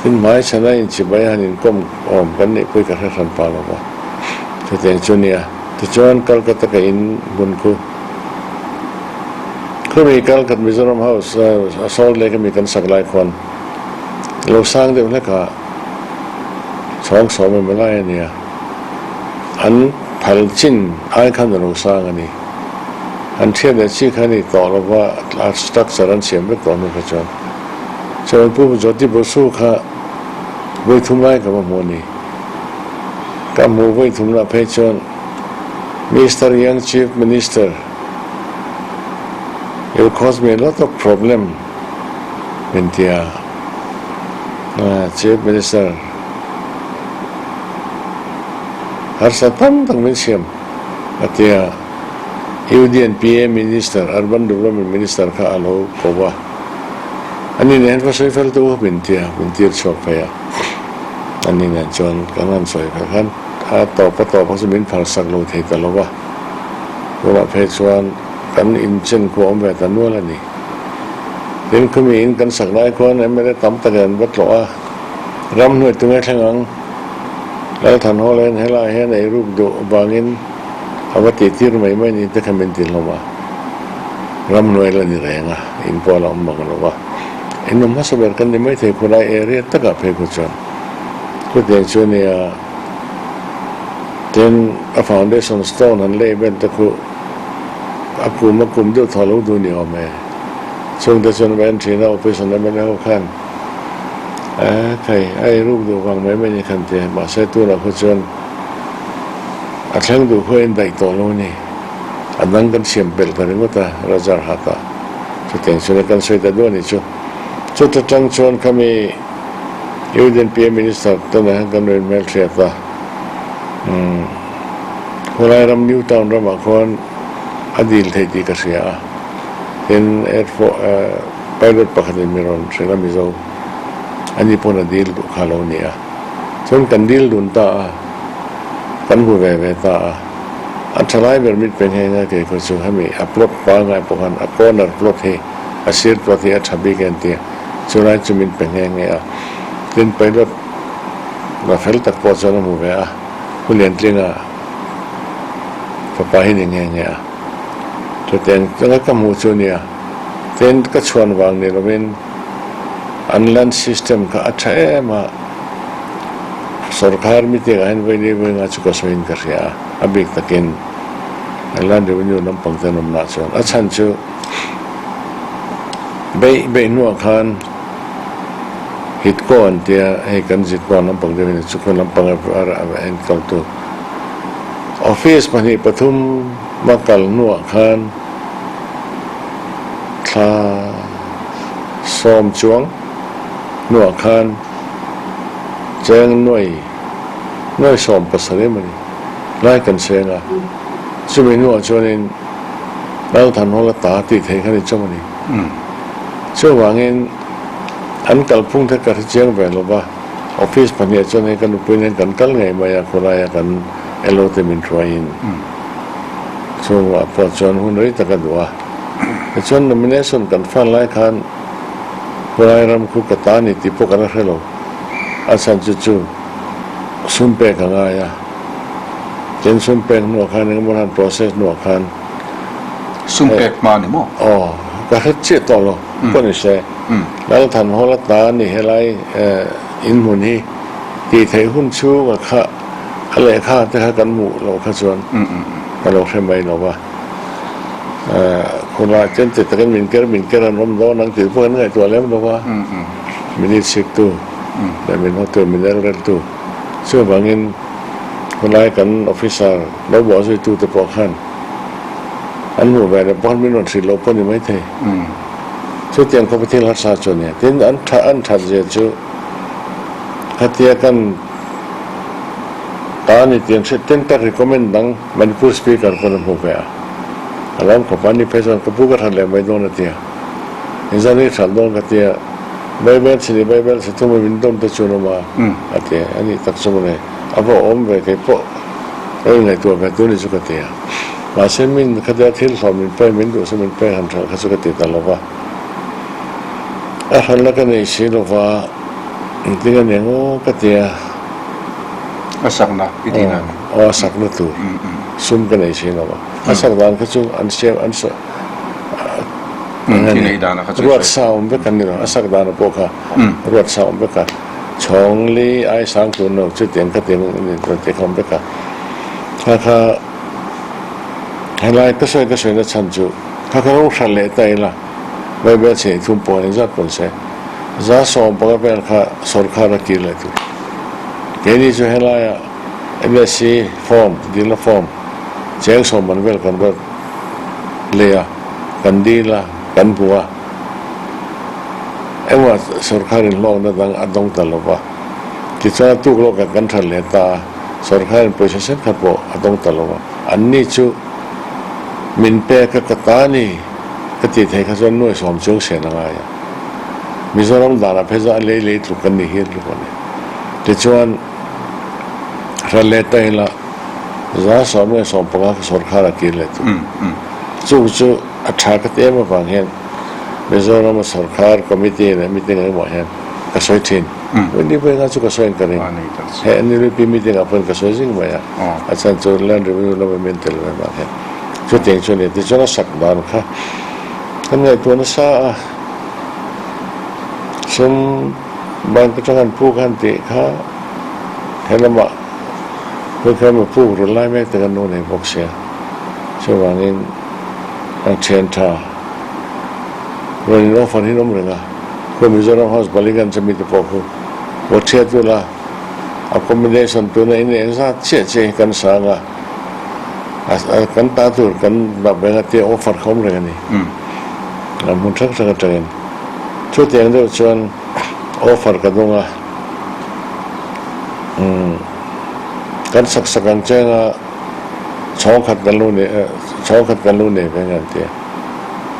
tin hmai chhana inchibai a han inkawm awm kan neih pawh hi ka hre hran pah lo va, chutiang chu nia. Tichuan Calcutta ka in hmun khu khumi Calcut Mizoram House Salt Lake ami kan sak lai khuan lo sang deuh hlek a chhawng sawm emaw lai a nia an phal chin ai khan a lo sang a ni an thiat leh chi kha a ni tawh lova a structure an siam vek tawh hnu kha chuan chuan Pu Jyoti Basu kha. Vawi thum lai ka va hmu a ni. Ka hmuh vawi thum lah phei chuan Mister Young Chief Minister, you cause me a lot of problem min ti a. Chief Minister harsa tam tak min siam a ti a. UDNPA Minister, Urban Development Minister kha a lo ko a. Ani nen va sawi fel tu min ti a, min tir chhuak phei a. Ani nen chuan kan han sawi fel khan a tawp a tawp a chu min phal sak lo thei ta lo va. Tunah phei chuan kan inchen khu a awm ve ta nual a ni. Tin, khumi in kan sak lai khuan mla tam takin an va tlawh a, ramhnuai tunge thleng ang? Lalthanhawla hian helaiah hian eiruk duh vangin a va tihtir mai mai ni te kha min ti hlawm a, ramhnuai la ni reng a, in pawh a la awm bang lo va, in awm hmasa ber kan ni maithei khulai area takah phei khu chuan chutiang chu nia tin a foundation stone han lei vel te khu a kum a kum deuh thaw lo duh ni awm e, chungte chuan va en thin a office an mla ho khan e thei a eiruk duh vang mai mai ni khan ti a, mahse tunah khu chuan. A thleng duh khaw in daih tawh lo a ni. A dang kan siam pelh ta ringawt a, Rajarhat ah. Chutiang chuan kan sawi ta duah a ni chu. Chuta tang chuan khami Union PM Minister te nen khan kan rawn hmelhriat a. Umm khawlai ram New Town ramah khuan a dil theih tih ka hria a. Tin Air Force pilot pakhatin mi rawn hrilh a Mizo. Ani pawn a dil duh kha lo ni a. Chuan kan dil dun ta a, kan hmu ve ve ta a. A tha lai ber mit pe nghe nghe kei khaw chu hemi a plot pangngai pawh khan a corner plot hi a sir plot hi a tha bik em tia chu lai chu min pe nghe nghe a. Tin pilot la fel tak pawh chuan a hmu ve a, Pu Liantlinga fapa hi ni nghe nghe a. Chutiang anga ka hmuh chu nia, tin ka chhuan vang ni lovin an land system kha a tha em a, sorkar meeting ah hian vawi vawi nga chu ka sawiin ka hria a, a bik takin land revenue lampang te an awm lah chuan a chhan chu beih beih hnuah khan Hitco an tia hei kan Zitmuan lampang deuh hi chu khaw lampang a enkawl tu office 2 3 a kal hnuah khan thla 10 chuang hnuah khan cheng nuai nuai 17 emaw ni lai kan seng a, chumi hnuah chuanin Lalthanhawla ta tih theih kha ni chawm a ni. Chuvangin an kalphung te ka hre chiang ve lo va, office pahnih chuan hei ka nupui nen kan kal ngei mai a, khawlaia kan LO te min hruaiin chungah pawh chuan hun rei tak a duh a. Tichuan nomination kan fan lai khan khawlai ram khu ka ta ni tih pawh kan la hre lo, a chhan chu chu sum pek a ngai a, tin sum pek hnuah khan engemaw han process hnuah khan Sum pek hma ni maw? Aw, ka hre chiah tawh lo pawh ni se. Lalthanhawla ta ni helai inhmun hi tih theih hun chhunga kha a lehkha te kha kan hmuh loh kha chuan ka lo hre mai lo va. Khunah chuan ti takin min ker min ker an awm dawn ang tih pawh kan ngaihtuah lem lo va. Min inchhiktu leh min hawtu min elreltu chuvangin khulai kan officer lo buah zuitute pawh khan an hmuh ve leh pawh khan min rawn hrilh loh pawh a ni maithei. Chutiang khawpa thil harsa chu a nia. Tin, an tha an that zia chu khatia kan ta a ni tih an hriat tin ka recommend dang Manipur speaker pawn a hmuh ve a. A lawm khawp a, ni phei chuan ka pu ka that leh mai dawn a ti a. Inzan hi that dawn ka ti a, Bible chhini Bible chhe thum a min dawm te chu an awm a a ti a. A nih tak chu mawle a va awm ve kei pawh ka inngaihtuah ve tur ni chu ka ti a. Mahse min khatia thil hlawh min pe min duh se min pe han hralh kha chu ka ti ta lo va. A hralhna ka nei si lo va, engtin a nia ngaw ka ti a. A sakna i ti na? Aw a sakna tur sum ka nei si lo va. A sak dan kha chu an siam an sa ruat sa awm vek an ni lo. A sak dan pawh kha ruat sa awm vek a. Chhawng li ai sang tur no chutiang kha tiang ti kha awm vek a. Kha kha Helai ka sawi ka sawi na chhan chu kha ka ro hran leh ta ila Bible chhe thum pawh engzat pawn se 15% vel kha sorkar a kir leh tur. Keini chu helaia MSc form, dilna form, cheng sawm man vel kan va lei a, kan dil a, kan hmu a. Engmah sorkarin hlawkna dang a dawng ta lo va. Tichuan a tuk lawkah kan that leh ta a, sorkarin pawisa sen khat pawh a dawng ta lo va. Anni chu min pek a, ka ta a ni ka tih theih kha chuan nuai sawm chung sen a ngai a. Mizoram danah phei chuan a lei lei tluk kan ni hian tluk a ni. Tichuan hran leh ta ila 115 kha sorkar a kir leh tur. Chung chu a tha ka ti em avang hian Mizoram a sorkar committee leh meeting engemaw hian ka sawi thin. Ni pawhin kha chu ka sawi in ka ring. He NLUP meeting ah pawhin ka sawi zing mai a. A chhan chu Land Revenue lama min tel ve vang hian. Chutiang chu a ni. Tichuan a sak dan kha kan ngaihtuah nasa a. Sum bank atanga an puk han tih kha helamah khawi khawi puk run lai mek te kan lo nei bawk sia. Chuvangin a thian tha rawn in offer hi an awm reng a, khawi Mizoram House Ballygunge ami te pawh khu vaw thiat ula accommodation tuna in engzat chiah chiah hi kan sang a, kan ta tur kan dap reng a tia offer kha awm reng a ni. A hmun hrang hrang atangin chutiang deuh chuan offer ka dawng a, umm kan sak sak ang cheng a chhawng khat kan lo nei chhawng khat kan lo nei ve nge an ti a,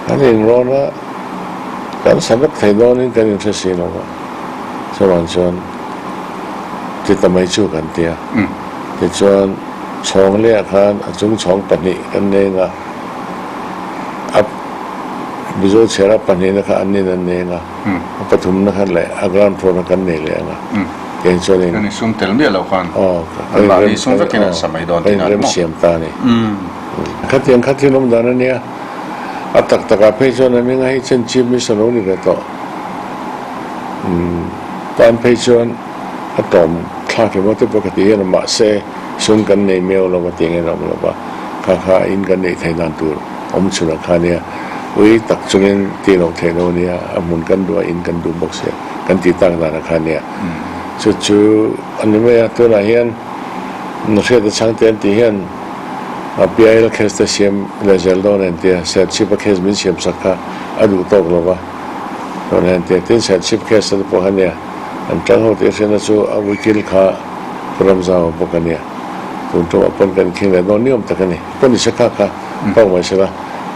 kan inrawn a kan sa vek thei dawnin kan inhre si lo va, chuvang chuan ti ta mai chu kan ti a, tichuan chhawng lehah khan a chung chhawng pahnih kan nei ang a. A Mizo chhiara pahnihna kha an nin an nei ang a, a pathumna kha leh a ground floor-na kan nei leh ang a. Keng chuanin. Kan insum tel miah loh khan an mahni sum vekin an sa mai dawn tihna a ni maw? Kan inremsiam ta a ni. Khatiang kha thil awm dan a nia. A tak takah phei chuan a hminga hei chen Chief Minister lo ni ve tawh. Tan phei chuan a tawm thlak emaw te pawh ka ti hian mahse sum kan nei miau lo va tih ngei a awm lo va. Kha kha in kan neih theih dan tur awm chhun ang kha nia, ui tak chungin tih loh theih lo nia, a hmun kan duh a, in kan duh bawk sia, kan tih tak dan ang kha nia. Chu chu a ni mai a, tunah hian hriat a chhang te an tih hian PIL case te siam leh zel dawn a intia, Serchhip a case min siam sak kha a duh tawk lo va, tunah hian tia, tin Serchhip case te pawh kha nia, an tang ho tih hriatna chu a ukil kha Pu Ramzau bawk a nia. Tun ṭawngah pawn kan khing leh dawn niawm tak a ni. Pawn i se kha kha tawk mai sela,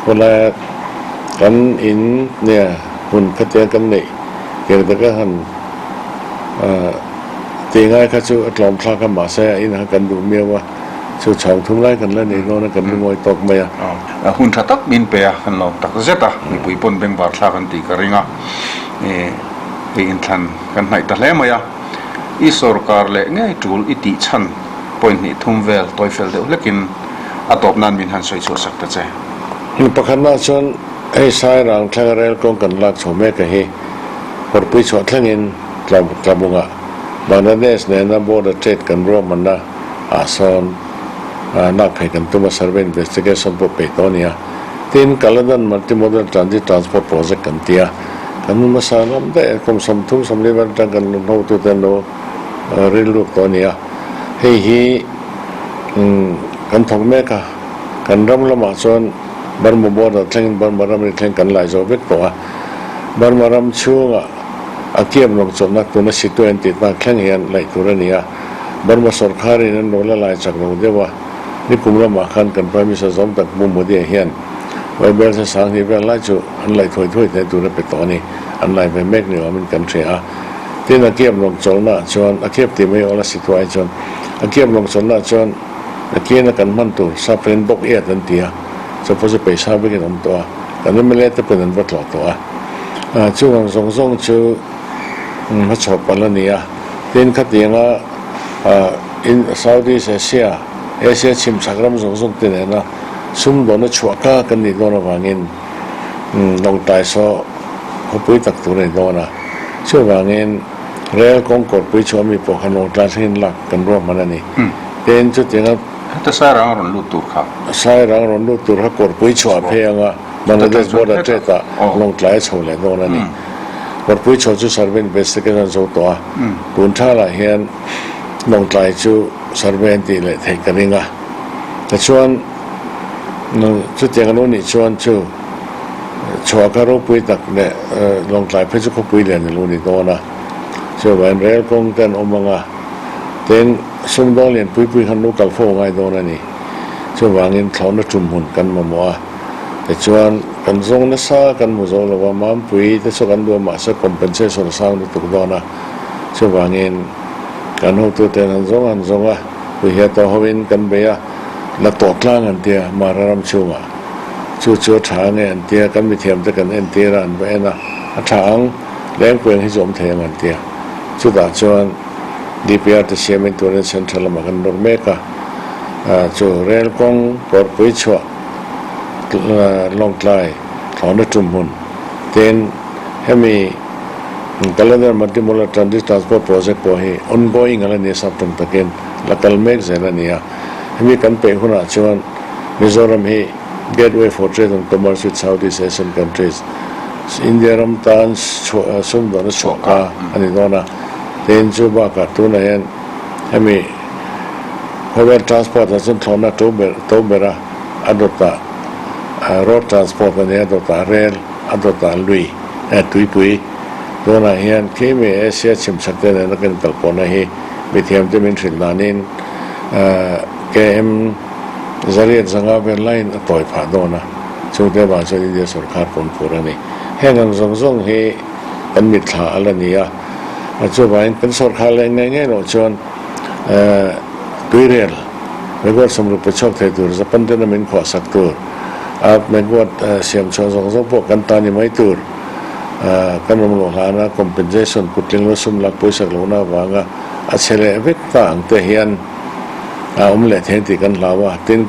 khawlaia kan in nia hmun khatia kan neih tiang taka han tih ngai kha chu a tlawm thlak a, mahse a inah kan duh miau a, chu chhawng thum lai kan la nei dawn a, kan lungawi tawk mai a. Hun ṭha tak min pe a, kan lawm tak zet a, mipui pawn bengvar thlak an tih ka ring a, hei inthlan kan hnaih ta hle mai a. I sorkar leh ngei tul i tih chhan point hnih thum vel tawi fel deuh hlekin a tawp nan min han sawi chhuah sak ta che. Hmun pakhatnah chuan hei Sairang thlenga rel kawng kan lak chho mek a hi Kawrpui chhuah thlengin Tlabungah Bangladesh nena border trade kan ruahmanna ah sawn lak phei kan tum a, survey investigation pawh peih tawh a ni a. Tin, Kaladan Multimodal Transit Transport Project kan ti a, kan hun hmasa lam daih a, kum 30 45 atang kan lo hnawhtute an lo rilruk tawh a ni a. Hei hi kan thawk mek a, kan ram lamah chuan Burma border thlengin Burma ramri thleng kan lai zo vek tawh a. Burma ram chhungah a kiam lawng chawlhna tuna situ an tih tak thleng hian laih tur a ni a. Burma sawrkharin an lo la lai chak lo deuh a. Nikum lamah khan kan Prime Minister zawm tak Pu Modi-a hian Vaibel sa 2000 vel lai chu an laih thuai thuai thei tur a pe tawh a ni. An lai ve mek ni awmin kan hria a. Tin, a kiap lawng chawlhnaah chuan, a kiap tih mai awl a si thuai chuan, a kiap lawng chawlhnaah chuan a kiana kan hman tur Saprin bawk iat an ti a, chawpawh chu peisa vekin awm tawh a, kan mla te pawhin an va tlawh tawh a. Chuvang zawng zawng chu hmachhawp palh a ni a. Tin, khatianga In Southeast Asia, Asia chhimchhak ram zawng zawng te nena sumdawnna chhuah kha kan nih dawn avangin Lawngtlai saw khawpui tak tur a ni dawn a. Chuvangin rel kawng kawrpui chhuah mi pawh kha Lawngtlai thlengin lak kan ruahman a ni. Tin, chutianga. Heta Sairang a rawn lut tur kha. Sairang rawn lut tur kha kawrpui chhuah phei anga Bangladesh border trade ah Lawngtlai a chho leh dawn a ni. Kawrpui chhuah chu survey investigation an zo tawh a. Tun thalah hian. Lawngtlai chu survey an tih leh theih ka ring a. Tichuan, chutiang a lo nih chuan chu chhuah kha ropui tak leh Lawngtlai phei chu khawpui lian a lo ni dawn a. Chuvangin rel kawng te an awm ang a, tin sumdawng lian pui pui khan lo kal fo ngai dawn a ni. Chuvangin thlawhna tum hmun kan mamawh a. Tichuan, kan zawng nasa kan hmu zo lo va, Mampui te chu kan duh a mahse compensation a sang lutuk dawn a. Chuvangin kan hotuten han zawng han zawng a, puihia tawh hoin kan bei a, la tawh tlang an tia Mara ram chhungah. Chu chu a tha ange an tia, kan mithiamte kan entir a, an va en a, a tha ang, Lengpuiang hi chu awm thei ang an tia. Chutah chuan DPR te siamin turin Central lamah kan nawr mek a, chu rel kawng kawrpui chhuah Lawngtlai thlawhna tum hmun tin hemi Kalender Multimodal Transit Transport Project pawh hi ongoing a la ni a, sap tum takin la kal mek zel a ni a. Hemi kan peih hunah chuan Mizoram hi Gateway for Trade and Commerce with Southeast Asian Countries, India ram tan sumdawn a chhuah ka a ni dawn a. Tin, chu bakah tunah hian hemi khawvel transport ah chuan thlawhna to ber to ber a, a dawtah road transport a ni a, a dawtah rail, a dawtah lui. Tuipui tunah hian khi mi Asia chhimchhak te nena kan kalpawhna hi mithiamte min hrilh danin KM zariat zanga vel laiin a tawi phah dawn a, chungte avang chuan India sorkar pawn phur a ni. Heng ang zawng zawng hi kan mitthla a la ni a, chuvangin kan sorkar leh ngei ngei loh chuan tuirel megawatt 60 pe chhuak thei tur Japan tena min khuahsak tur A megawatt siam chhuah zawng zawng pawh kan ta ni mai tur kan awm loh hlana compensation kutling lo sum lak pawisak lohna avanga a chhe leh vek ta ang te hian a awm leh thei tih kan hlau a. Tin,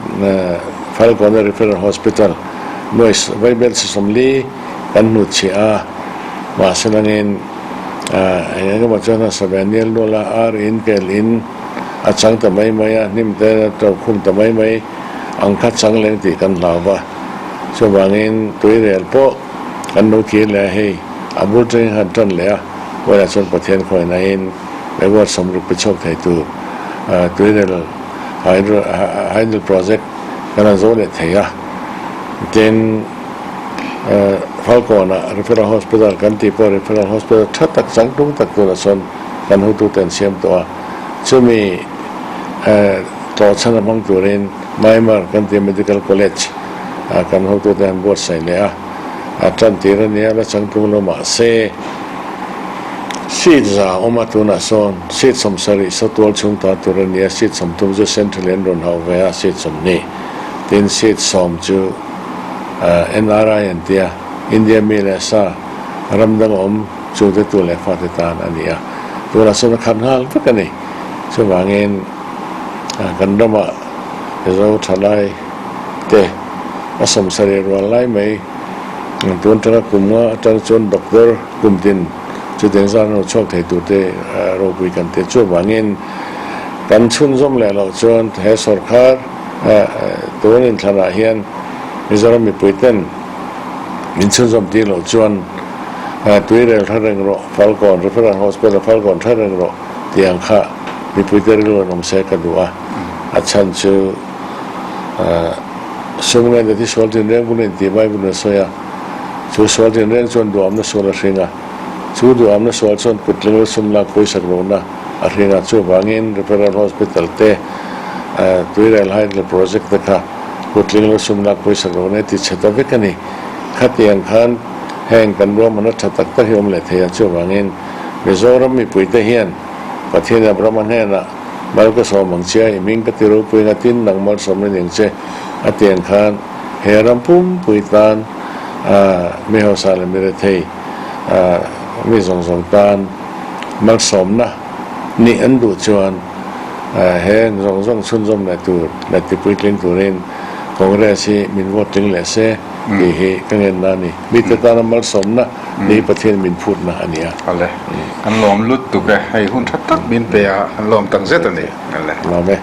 Falkawn Referral Hospital nuai vaibel 40 kan hnutchhiah a, mahse langin eng engemaw chuan a sa ve nial nual a, ar in kel in a chang ta mai mai a, hnim te a to khum ta mai mai. Ang kha chang leng tih kan hlau va, chuvangin tuirel pawh kan lo kir leh a, hei a bul tangin han tan leh a, vawilah chuan Pathian khawihnaiin megawatt 60 pe chhuak thei tur tuirel hydro hydel project kan han zo leh thei a, tin Falkawnah Referral Hospital kan tih pawh Referral Hospital tha tak changtlung tak tunah sawn kan hotute an siam tawh a, chumi Tlawhchhan a hmang turin Myanmar kan tia Medical College ah kan hotute han buatsaih leh a, a tan tir a nia, la changtlung lo mah se seat za awm a tunah sawn seat 70 sawtual chhung ta tur a nia, seat 30 chu Central in an rawn hauh ve a, seat 20 tin seat 10 chu NRI an tia India mi leh sa ram dang awm chungte tu leh fate tan a ni a, tunah sawn a khat nghal vek a ni. Chuvangin kan ramah Mizo thalai te a 70 rual lai mai tun tanga kum nga atang chuan doctor kum tin chutiang zan an lo chhuak thei tur te ropui kan ti a. Chuvangin kan chhunzawm leh loh chuan he sorkar tun inthlanah hian Mizoram mipui ten min chhunzawm tir loh chuan tuirel tha reng rawh, Falkawn Referral Hospital Falkawn tha reng rawh. Tiang kha mipuite rilru an awm se ka duh a, a chhan chu sum nge ni sual tinreng bul in tih Bible in a sawi a, chu sual tinreng chuan duhamna sual a hring a, chu duhamna sual chuan kutling la sum lak pawisak lohna a hring a, chuvangin Referral Hospital te Tuirel Hydel Project te kha kutling la sum lak pawisak lohna i ti chhe ta vek a ni. Khatiang khan heng kan ruahmanna tha tak tak hi awm leh thei a, chuvangin Mizoram mipuite hian Pathian Abrahama hnenah, Mal ka sawm ang che a, i hming ka ti ropui nga tin nang malsawm na ning che, a ti ang khan he ram pumpui tan mi hausa leh mi rethei mi zawng zawng tan malsawmna nih an duh chuan heng zawng zawng chhunzawm leh tur leh tipuitling turin Congress hi min vote tling leh se tih hi ka ngenna a ni. Mite tana malsawmna Ni Pathian min phutna a ni a. Ale, kan lawm lut tuk e, hei hun tha tak min pe a, kan lawm tak zet a ni. Ale. Lawm e.